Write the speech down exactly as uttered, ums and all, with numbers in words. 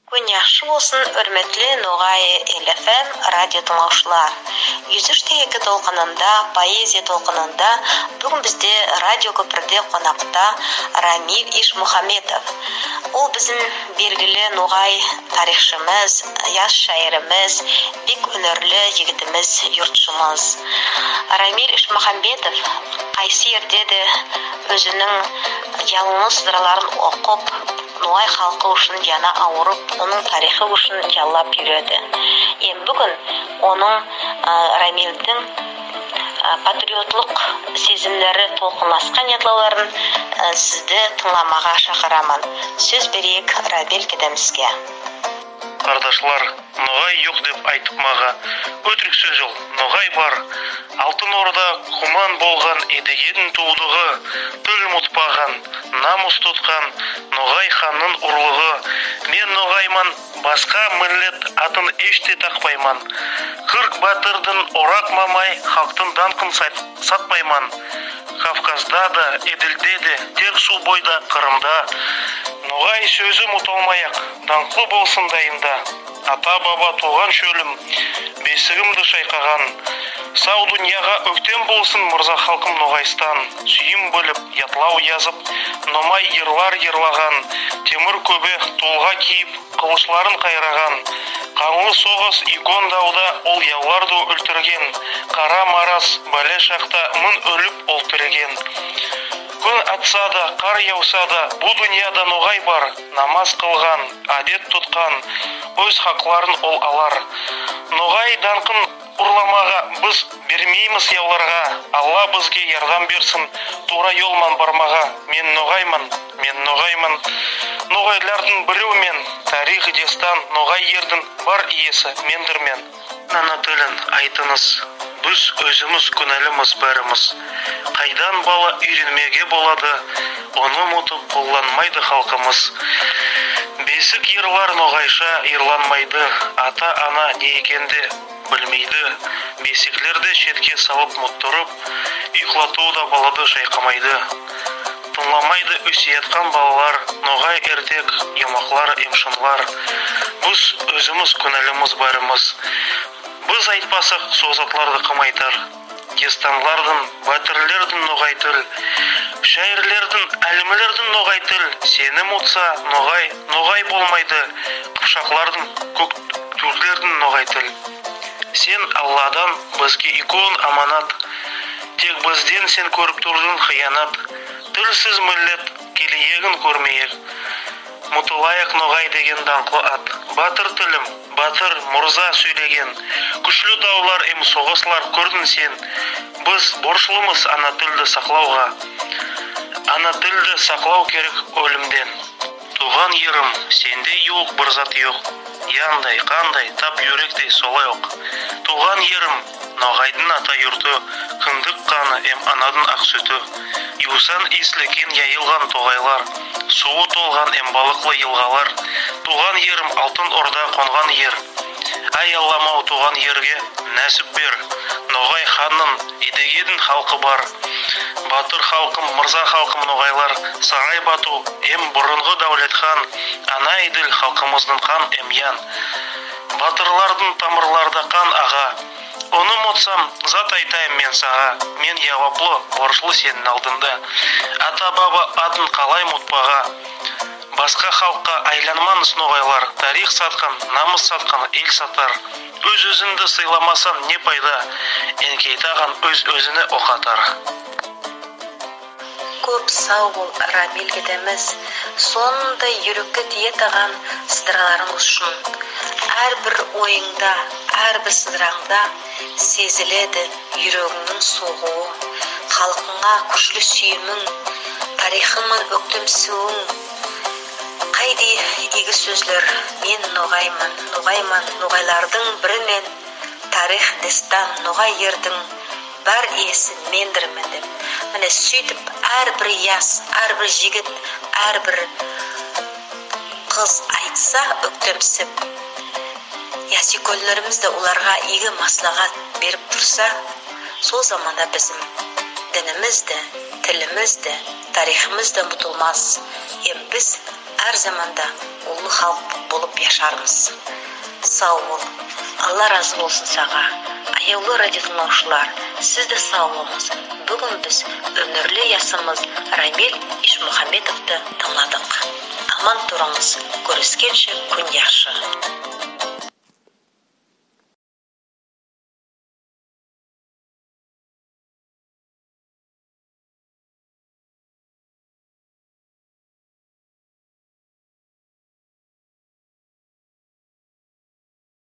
Куьн яхшы болсын, оьрметли «Ногай Эл» ФМ радио тынълавшылар. Юз уьш те эки толкынында, поэзия толкынында буьгуьн бизде радио коьпирде конакта Рамиль Ишмухаметов. Ол бизим белгили ногай тарихшымыз, яс шаиримиз, бек оьнерли йигитимиз, юртшымыз. Рамиль Ишмухаметов кайсы ерде де оьзининъ ялынлы сыдыраларын окып, ногай халкы уьшин яна авырып, онынъ тарихы уьшин яллап юреди. Эм буьгуьн онынъ, аь, Рамильдинъ, аь, патриотлык сезимлери толкынласкан ятлавларын, аь, сизди тынъламага шакыраман. Соьз берейик Рамиль кедемизге. Кардашлар, ногай йок деп айтып мага. Оьтирик соьз ол, ногай бар. Алтын Орда куман болган Эдигединъ тувдыгы, тил мутпаган, намыс туткан, ногай ханнынъ урлыгы. Мен ногайман, баска миллет атын эш те такпайман. Кырк баьтирдинъ орак мамай, халктынъ данъкын сат-, сатпайман. Кавказда да, Эдилде де, Терк сув бойда, Кырымда. Ногай соьзим уталмаяк, данъклы болсын дайымда. Ата-баба тувган шоьлим, бесигимди шайкаган. Сав дуныяга оьктем болсын мырза халкым Ногайстан. Суьйим билип, ятлав язып, номай йырлар йырлаган. Темир коьбе тулга кийип, кылышларын кайраган. Канлы согыс Юкон тавда ол явларды оьлтирген. Кара Марас баьле шакта мынъ оьлип, ол тирилген. Куьн атса да, кар явса да, бу дуныяда ногай бар. Намаз кылган, аьдет туткан, оьз хакларын ол алар. Ногай данъкын урламага биз бермеймиз явларга. Алла бизге ярдам берсин тувра йол ман бармага. Мен ногайман, мен ногайман. Ногайлардынъ биреви мен, тарих, дестан, ногай ердинъ бар иеси мендирмен. Ана тилин айтынъыз. Биз оьзимиз куьналимиз баьримиз. Кайдан бала уьйренмеге болады, оны мутып кулланмайды халкымыз. Бесик йырлар ногайша йырланмайды, ата-ана не экен де билмейди. Бесиклерди шетке салып муттырып, уйклатув да балады шайкамайды. Тынъламайды оьсе яткан балалар, ногай эртек, юмаклар эм шынлар. Биз оьзимиз куьналимиз баьримиз. Биз айтпасак, сол затларды ким айтар? Дестанлардынъ, баьтирлердинъ ногай тил, шаирлердинъ, алимлердинъ ногай тил. Сени мутса, ногай, ногай болмайды. Кыпшаклардынъ, коьк туьрклердинъ ногай тил. Сен Алладан бизге уьйкен аманат. Тек бизден сен коьрип турдынъ хыянат. Тилсиз миллет келеегин коьрмеек. Мутылаяк ногай деген данъклы ат. Баьтир тилим, баьтир, мырза соьйлеген. Куьшли давлар эм согыслар коьрдинъ сен. Биз борышлымыз ана тилди саклавга. Ана тилди саклав керек оьлимнен. Тувган ерим, сендей ювык бир зат йок. Яндай, кандай, тап юректе солай ок. Тувган ерим, ногайдынъ ата юрты, киндик каны эм анадынъ ак суьти. Ювсан ийисли кенъ яйылган тогайлар, сувы толган эм балыклы йылгалар. Тувган ерим, Алтын Орда конган ер. Ай Аллам-ав, тувган ерге наьсип бер. Ногай ханнынъ, Эдигединъ халкы бар. Баьтир халкым, мырза халкым ногайлар, Сарай Бату эм бурынгы Даьвлет хан, ана Эдил халкымыздынъ кан эм ян. Баьтирлердинъ тамырларда кан ага. Оны мутсам, зат айтайым мен сага, мен яваплы, борышлы сенинъ алдында. Ата-баба адын калай мутпага? Баска халкка айланманъыз, ногайлар, тарих саткан, намыс саткан эл сатар. Оьз-оьзинъди сыйламасанъ, не пайда? Энъкейтаган оьз-оьзине ок атар. Коьп сав бол, Рамиль кедемиз, сондай юрекке тиетаган сыдыраларынъ уьшин. Аьр бир ойынъда, аьр бир сыдыранъда сезиледи юрегинънинъ согувы, халкынъа куьшли суьйиминъ, тарихынъ ман оьктемсуьвинъ. Кайдай ийги соьзлер. Мен ногайман, ногайман, ногайлардынъ бири мен, тарих, дестан, ногай ердинъ бар иеси мендирмен деп. Мине суьйтип аьр бир яс, аьр бир йигит, аьр бир кыз айтса оьктемсип, ясуьйкенлеримиз де оларга ийги маслагат берип турса, сол заманда бизим динимиз де, тилимиз де, тарихымыз да мутылмас. Эм биз аьр заманда уллы халк болып яшармыз. Сав бол. Алла разы болсын сага. Аявлы радио тынълавшылар, сиз де сав болынъыз. Буьгуьн биз оьмирли ясымыз Рамиль Ишмухамбетовты тынъладык. Аман турынъыз. Коьрискенше, куьн яхшы.